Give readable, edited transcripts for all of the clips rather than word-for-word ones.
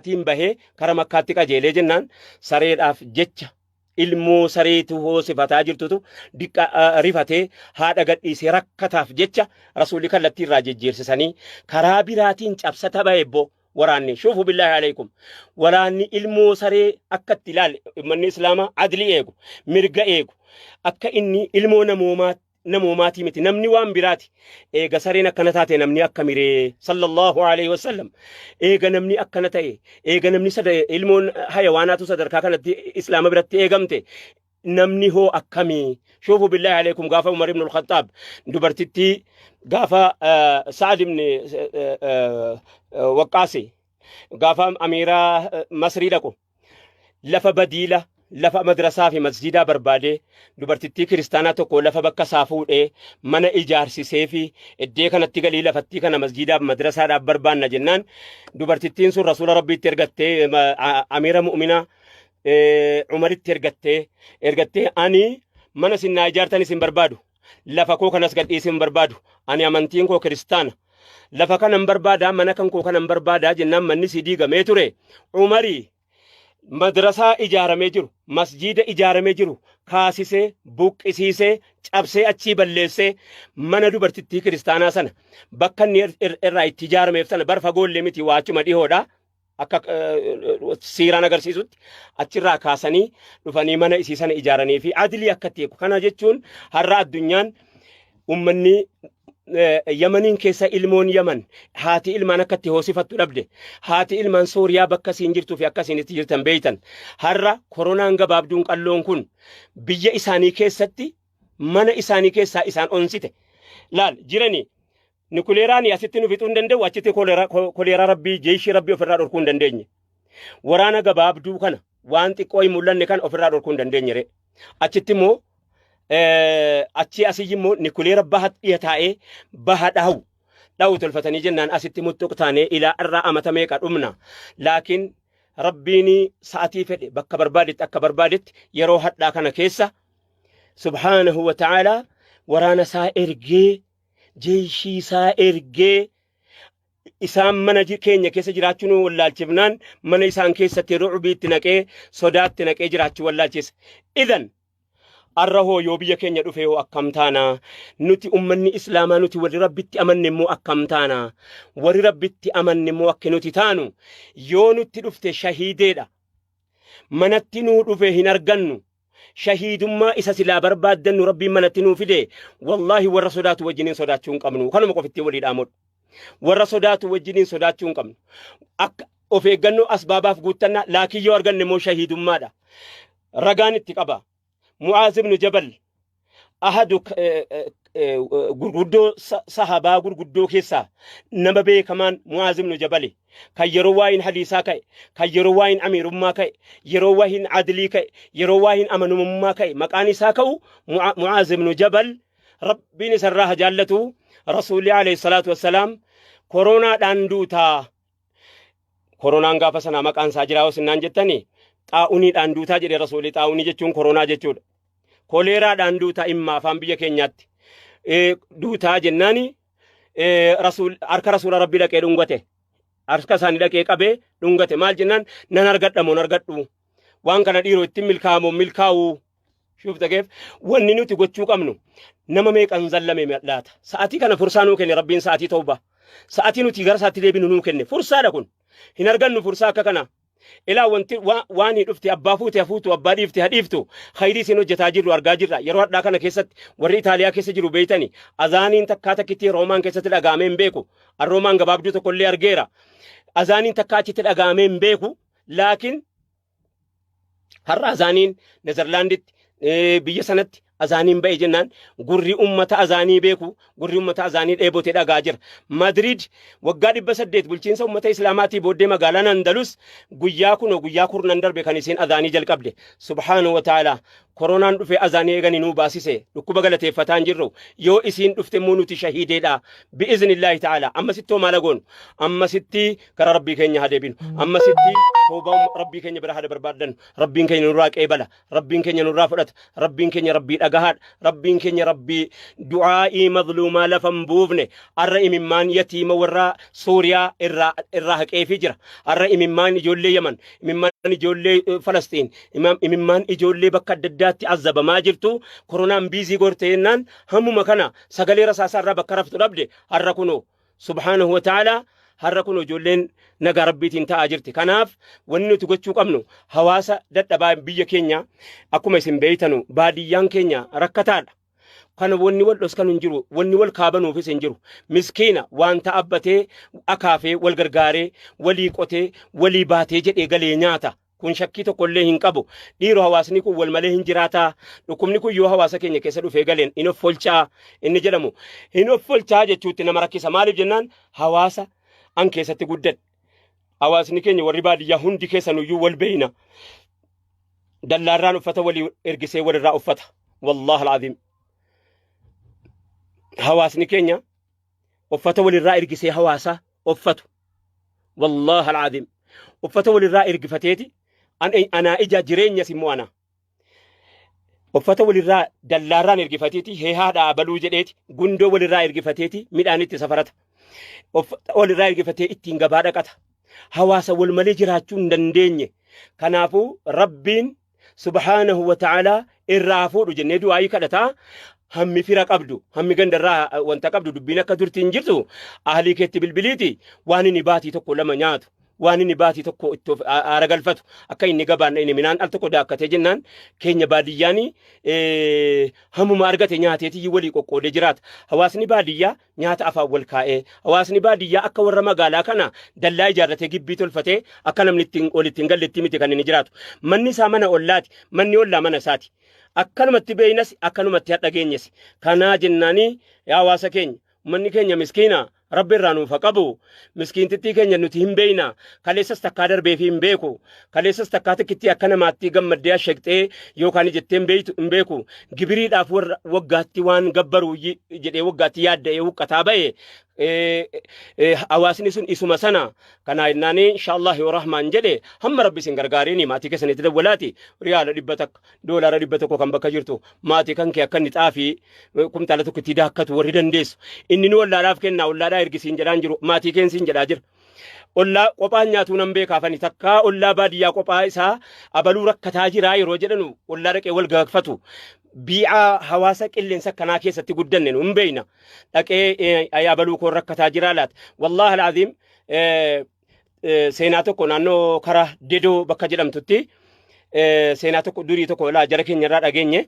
biraatiin bahee kara Makkaatti qajeelee jennaan sareedhaaf jecha ilmoo sareetu hoosifataa jirtutu diqqa rifatee haadha gadhiisee rakkataaf jecha rasuulli kallattii irraa jijjiirsisanii karaa biraatiin cabsata bahe bbo waraanni shuufu billaahi aleykum waraanni ilmoo saree akka itti ilaale ummanni islaamaa adlii eegu mirga eegu akka inni ilmoo namoomaa namoomaatii miti namni waan biraati eega sareen akkana taate namni akka miree sallallahu alaihi wasallam eega namni akkana ta'e eega namni sada ilmoon hayawaanaatu sadarkaa kanatti islaama biratti eegamte namni hoo akkamii shuufu billaahi alaikum gaafa umar ibn al-khattaab dubartittii gaafa sa'ad ibn waqqaasi gaafa amiira masrii dhaqu lafa badiila lafa madrasaa fi masjiidaa barbaadee dubartittii kiristaanaa tokko lafa bakka isaa fuudhee mana ijaarsisee fi iddee kanatti galii lafattii kana masjiidaaf madrasaadhaaf barbaanna jennaan dubartittiin sun rasuula rabbiitti ergattee amiira mu'minaa umaritti ergattee ergattee ani mana isin naa ijaartan isin barbaadu lafa koo kanas gadhiisuu hin barbaadu ani amantiin koo kiristaana lafa kanan barbaadaa mana kan koo kanan barbaadaa jennaan manni sii diigamee ture umarii madrasaa ijaaramee jiru masjiida ijaaramee jiru kaasisee buqqisiisee cabsee achii balleessee mana dubartittii kiristaanaa sana bakka inni irraa itti ijaarameef sana bar fagoollee miti waa achuma dhihoodha akka siiraan agarsiisutti achirraa kaasanii dhufanii mana isii sana ijaaranii fi adilii akka itti eegu. Kana jechuun har'a addunyaan ummanni Yamaniin keessa ilmoon Yaman haati ilmaan akka itti hoosifattu dhabde haati ilmaan Sooriyaa bakka isiin jirtuu fi akka isiin itti jirtan beeytan har'a koronaan gabaabduun qalloon kun biyya isaanii keessatti mana isaanii keessaa isaan onsite laal jiranii Nikuleeraani asitti nu fixuu hin danda'u achitti koleeraa rabbii jeeshii rabbii ofirraa dhorkuu hin dandeenye. Waraana gabaabduu kana waan xiqqoo hin mul'anne kana ofirraa dhorkuu hin dandeenye ree. Achitti immoo achii asii immoo nikuleera baha dhiya taa'ee baha dhahu dhahu tolfatanii jennaan asitti muttuq taanee ilaa irraa amata meeqa dhumna. Laakiin rabbiin sa'atii fedhe bakka barbaadetti akka barbaadetti yeroo hadhaa kana keessa subhaanahu wa ta'aalaa waraana isaa ergee jeeshii isaa ergee isaan mana keenya keessa jiraachuu nu wallaalchifnaan mana isaan keessatti ru'ubii itti naqee sodaatti naqee jiraachuu wallaalchise. Idan arra hoo yoo biyya keenya dhufe hoo akkam taana nuti ummanni islaamaa nuti warri rabbitti amanne immoo akkam taana warri rabbitti amanne immoo akki nuti taanu yoo nutti dhufte shahiideedha manatti nuu dhufe hin argannu shahiidummaa isa silaa barbaaddannu rabbiin manatti nuu fide wallaahi warra sodaatu wajjiniin sodaachuu hin qabnu kanuma qofittii walii dhaamudha warra sodaatu wajjiniin sodaachuu hin qabnu akka of eeggannoo asbaabaaf guuttannaa laakiin yoo arganne immoo shahiidummaadha ragaan itti qaba Mu'aaz ibnu Jabal ahadu gurguddoo sahabaa gurguddoo keessaa nama beekamaan Mu'aaz ibnu Jabali kan yeroo waa'in hadiisaa ka'e kan yeroo waa'in amiirummaa ka'e yeroo waa'in adlii ka'e yeroo waa'in amanamummaa ka'e maqaan isaa ka'u Mu'aaz ibnu Jabal rabbiin isarraa haa jaallatu rasuulli alayhi salaatu wassalaam koroonaadhaan duutaa Koronaan gaafa sanaa maqaan isaa jiraa hosinnaan jettani xaa'uniidhaan duutaa jedhe rasuulli xaa'unii jechuun koronaa jechuudha. Koleeraadhaan duutaa imma afaan biyya keenyaatti. Duutaa jennaani rasuul harka rasuula rabbii dhaqee dhungate. Harka isaanii dhaqee qabee dhungate maal jennaan nan argadha moo argadhu. Waan kana dhiiroo ittiin milkaa'amoo milkaa'uu. Shuuf takeef wanni nuti gochuu qabnu nama meeqan zallame laata. Sa'atii kana fursaa nuu kenne rabbiin sa'atii tawbaa. Sa'atii nuti gara isaatti deebinu nuu kenne fursaadha kun. Hin argannu fursaa akka kanaa. Ilaa wanti waan hin dhufte abbaa fuute hafuutu abbaa dhiifte ha dhiiftu khayrii isin hojjetaa jirru argaa jirra yeroo hadhaa kana keessatti warri Itaaliyaa keessa jiru beeytani azaaniin takkaa takkitti Roomaan keessatti dhaga'amee hin beeku an Roomaan gabaabduu tokkollee argeera azaaniin takkaa achitti dhaga'amee hin beeku laakiin Har'a azaaniin Nezerlaanditti biyya sanatti azaaniin ba'e jennaan gurri ummata azaanii beeku gurri ummata azaanii dheebote dhagaa jira. Madrid waggaa 800 bulchiinsa ummata Islaamaatii booddee magaalaan Andalus guyyaa kunoo guyyaa kurnan darbe kan isiin azaanii jalqabde. Subhaanahu wa ta'ala koronaan dhufee azaanii eeganii nuu baasise dhukkuba galateeffataa hin jirru yoo isiin dhufte immoo nuti shahiideedha bi'iznillaahi ta'ala ammasitti hoo maala goonu ammasitti gara rabbii keenya haa deebinu ammasitti toobaa rabbii keenya bira haa barbaaddannu rabbiin keenya nurraa qeebala rabbiin keenya nurraa fudhata rabbiin keenya rabbii dhagaa Dhagahaadha, Rabbiin keenya Rabbii du'aa'ii mazluumaa lafa hin buufne. Har'a imimmaan yatiima warra Suuriyaa irraa haqeefii jira. Har'a imimmaan ijoollee Yaman, imimmaan ijoollee Falastiin, imimmaan ijoollee bakka adda addaatti azabamaa jirtu koronaan biizii gorte jennaan hammuma kana sagalee rasaasaa irraa bakka raftu dhabde. Har'a kunoo subhaanahu wa ta'ala, har'a kun ijoolleen nagaa Rabbiitiin ta'aa jirti. Kanaaf wanni nuti gochuu qabnu, hawaasa dadhabaa biyya keenya, akkuma isin beeytanu baadiyyaan keenya rakkataadha. Kana wanni wal dhoskanu hin jiru, wanni wal kaabanuufis hin jiru. Miskiina waan ta'abbatee akaafee wal gargaaree walii qotee walii baatee jedhee galee nyaata. Kun shakkii tokko illee hin qabu. Dhiiroo, hawaasni kun wal malee hin jiraataa? Dhukkubni kun yoo hawaasa keenya keessa dhufee galeen hin offolchaa inni jedhamu, hin offolchaa jechuutti nama rakkisa. Maaliif jennaan, hawaasa an keessatti guddadhe. Hawaasni keenya warri baadiyyaa hundi keessanuyyuu wal beeyna. Dallaarraan uffata walii ergisee walirraa uffata. Wallahi al'aziim. Hawaasni keenya uffata walirraa ergisee hawaasa uffatu. Wallahi al'aziim. Uffata walirraa ergifateeti anaa ija jireenyas immoo ana. Uffata walirraa dallaarraan ergifateeti hee haadha abaluu jedheeti gundoo walirraa ergifateeti midhaan itti safarata. Uffata walirraa ergifatee ittiin gabaa dhaqata. Hawaasa wal malee jiraachuu hin dandeenye. Kanaafuu Rabbiin subhaanahu wa ta'aalaa irraa fuudhu jennee du'aayii kadhataa. Hammi fira qabdu, hammi gandarraa wanta qabdu, dubbiin akka durti hin jirtu. Ahlii keetti bilbiliiti waan inni baatii tokko lama nyaatu, waan inni baatii tokko itti of aara galfatu, akka inni gabaan inni midhaan al tokko daakkatee jennaan, keenya baadiyyaani hammuma argate nyaateetii walii qoqqoodee jiraata. Hawaasni baadiyyaa nyaata afaan wal kaa'ee, hawaasni baadiyyaa akka warra magaalaa kana dallaa ijaarratee gibbii tolfatee akka namni ittiin walitti hin galletti miti kan inni jiraatu. Manni isaa mana ollaati, manni ollaa mana isaati. Akkanumatti beeynas, akkanumatti hadha geenyes. Kanaa jennaanii, yaa hawaasa keenya, manni keenya miskiina, Rabbi irraa nuuf haa qabu. Miskiintittii keenya nuti hin beeyna. Kaleessas takkaa darbeefii hin beeku. Kaleessas takkaa tikkitti akka namaatti gammaddee asheqxee yookaan jettee hin beeytu hin beeku. Gibiriidhaaf warra waggaatti waan gabbaru jedhee waggaatti yaadda'ee huqqataa ba'e. Hawaasni sun isuma sana. Kanaa jennaanii, inshaallah yoo Rahmaan jedhe, hamma Rabbi isin gargaariini maatii keessanitti dawwalaati riyaala 100, $100 kan bakka jirtu maatii kan kee akka inni xaafii kumtaala tokko itti daakkatu warri dandeessu. Inni nu ollaadhaaf kennaa, ollaadhaa ergisiin jedhaan jiru, maatii keensiin jedhaa jira. Ollaa qophaan nyaatuu nan beekaafani takkaa ollaa baadiyyaa qophaa isaa abaluu rakkataa jiraa yeroo jedhanu ollaa dhaqee wal gaafatu. Bii'aa hawaasa qilleensa akkanaa keessatti guddanne nu hin beeyna. Dhaqee abaluu koo rakkataa jiraa laata? Wallaahi al'aziim, seenaa tokko naannoo kara Dedoo bakka jedhamtutti seenaa tokko durii tokko laa jara keenya irraa dhageenye.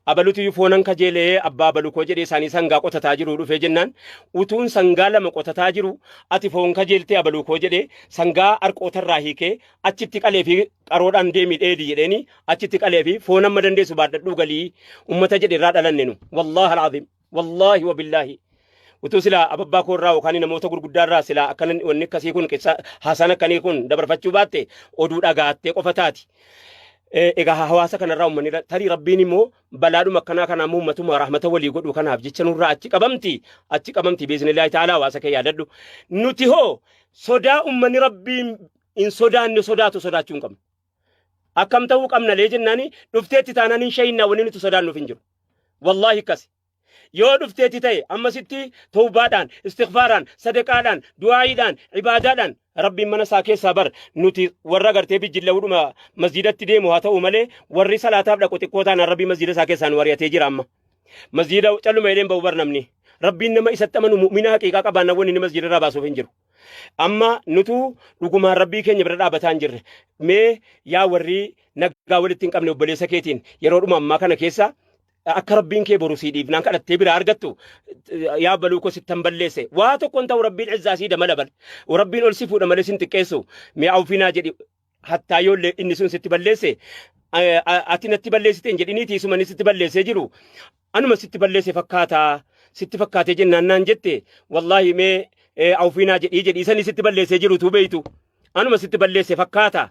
Abalutu iyyuu foonan kajeelee abbaa abalu koo jedhee isaanii sangaa qotataa jiru dhufee jennaan, utuun sangaa lama qotataa jiru ati foon kajeeltee abaluu koo jedhee sangaa harqootarraa hiikee achitti qalee fi qaroodhaan deemii dheedi jedheeni achitti qalee fi foon amma dandeessu baadhadhuu galii ummata jedhe irraa dhalanne nu. Wallaahi al'aziim, wallaahi wabillaahi, utuu silaa ababbaa koo irraa yookaan namoota gurguddaa irraa silaa akkana wanni akkasii kun qissa haasaan akkanii kun dabarfachuu baatte oduu dhagaattee qofa taati. Egaa hawaasa kanarraa uummanni tarii Rabbiin immoo balaadhuma akkanaa kanaa immoo uummatuma rahmata walii godhu kanaaf jecha nurraa achi qabamti biiznillaahi ta'ala. Hawaasa kee yaadadhu. Nuti hoo sodaa uummanni Rabbiin hin sodaanne sodaatu sodaachuu hin qabnu. Akkam ta'uu qabna lee jennaani, dhufteetti taanaan hin shayinnaa, wanni nuti sodaannuuf hin jiru. Wallaahi akkasi. Yoo dhufteetti ta'e ammasitti tawbaadhaan, istighfaaraan, sadaqaadhaan, du'aayiidhaan, ibaadaadhaan Rabbiin mana isaa keessaa bar. Nuti warra gartee bijjilla'uudhuma masjiidatti deemu haa ta'u malee, warri salaataaf dhaqu xiqqoo taanaan Rabbiin masjiida isaa keessaa nu ari'atee jira amma. Masjiida calluma jedheen ba'u bar namni. Rabbiin nama isatti amanu mu'mina haqiiqaa qabaannaan wanni inni masjiida irraa baasuuf hin jiru. Amma nutu dhugumaan Rabbii keenya bira dhaabataa hin jirre. Mee yaa warri nagaa walitti hin qabne, obboleessa keetiin yeroodhuma ammaa kana keessa akka Rabbiin kee boru sii dhiifnaan kadhattee biraa argattu, yaa baluu koo sittan balleesse, waa tokko hin ta'u, Rabbiin izzaa sii damala bal Rabbiin ol si fuudha malee sin xiqqeessu. Mee awfinaa jedhi. Hattaa yoollee inni sun sitti balleesse, ati natti balleessite hin jedhiniiti, isuma inni sitti balleessee jiru anuma sitti balleesse fakkaata sitti fakkaatee jennaan naan jette, wallaahi mee awfinaa jedhii jedhii sanii sitti balleessee jiru tuu beeytu anuma sitti balleesse fakkaata,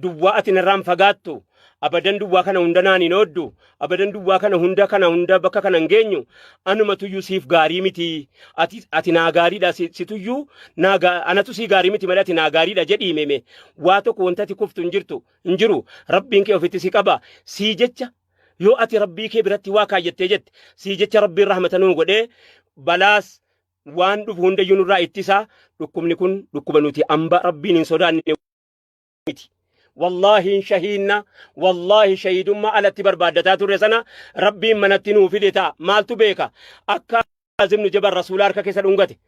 duwwaa ati narraan fagaattu abadan, duwwaa kana hunda naan hin ooddu abadan, duwwaa kana hunda bakka kana hin geenyu, anuma tuyyuu siif gaarii miti, ati naa gaariidha, si tuyyuu naa anatu sii gaarii miti malee ati naa gaariidha jedhii. Meme waa tokko wanta ati kuftu hin jirtu, hin jiru. Rabbiin kee ofitti si qaba sii jecha. Yoo ati Rabbii kee biratti waa kaayyattee jette, sii jecha Rabbiin rahmata nuu godhee balaas waan dhufu hundayyuu nurraa ittisa. Dhukkubni kun dhukkuba nuti amba Rabbiin hin sodaanne miti. Wallaahi hin shahiinna, wallaahi shahiidummaa alatti barbaaddataa turre sana Rabbiin manatti nuu fide ta'a. Maaltu beeka? Akka Mu'aaz ibnu Jabal Rasuula harka keessa dhungate.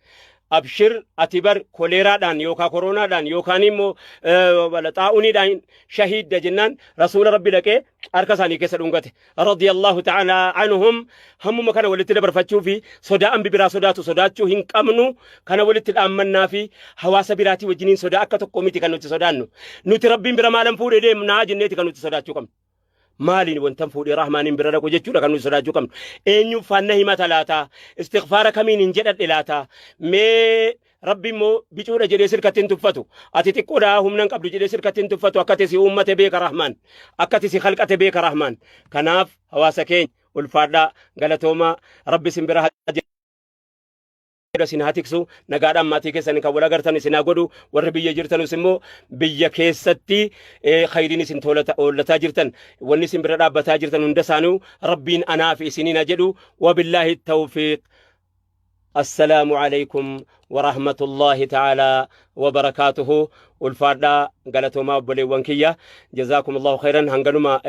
Abshir ati bar koleeraadhaan yookaan koroonaadhaan yookaan immoo xaa'uniidhaan shahiidda jennaan Rasuula Rabbi dhaqee harka isaanii keessa dhungate. Radiyallahu ta'ala anhum. Hammuma kana walitti dabarfachuu fi sodaa ambi biraa sodaatu sodaachuu hin qabnu. Kana walitti dhaammannaa fi hawaasa biraatii wajjiniin sodaa akka tokko miti kan nuti sodaannu. Nuti Rabbiin bira maalan fuudhee deemnaa jenneeti kan nuti sodaachuu qabnu. Maaliin wantan fuudhee Rahmaaniin bira dhaqu jechuudha kan nuti sodaachuu qabnu. Eenyuuf faanna himata laata? Istighfaara kamiin hin jedhadhe laata? Mee Rabbi immoo bicuudha jedhee sirkatti hin tuffatu. Ati xiqqoodha, humna hin qabdu jedhee sirkatti hin tuffatu. Akka ati si uummate beeka Rahmaan. Akka ati si khalqate beeka Rahmaan. Kanaaf hawaasa keenya, ulfaadhaa, galatoomaa, Rabbi isin bira haa isin haa tiksu, nagaadhaan maatii keessan kan wal agartan isin haa godhu. Warri biyya jirtanus immoo biyya keessatti khayriin isin oollataa jirtan, wanni isin bira dhaabbataa jirtan hunda isaanuu Rabbiin anaa fi isiniin haa jedhu. Wabillaahi tawfiiq. Assalaamu alaikum warahmatullaahi ta'aalaa wabarakaatuhu. Ulfaadhaa, galatoomaa obboleewwan kiyya, jazaakumullahu khayran. Hanganuma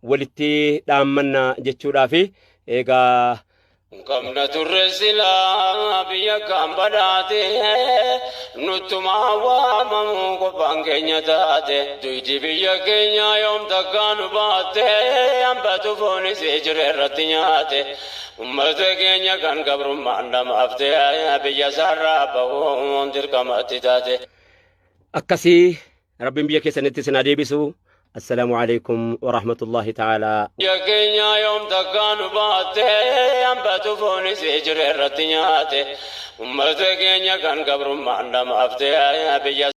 walitti dhaammanna jechuudhaafi eegaa. Qabna turre silaa biyya kan badhaate, nuttumaa waamamu qophaan keenya taate. Duydi biyya keenya yoom takkaa nu baatte? Hambatu foonis jire irratti nyaate. Ummata keenya kan gabrummaan dhamaafte, biyya isaarraa bahuun dirqamatti taate. Akkasii Rabbiin biyya keessanitti isin haa deebisu. Assalaamu alaikum warahmatullaahi ta'aalaa. Biyya keenya yoom takkaa nu baatte? Hambatu foonis jire irratti nyaate. Ummata keenya kan gabrummaan dhamaafte biyya.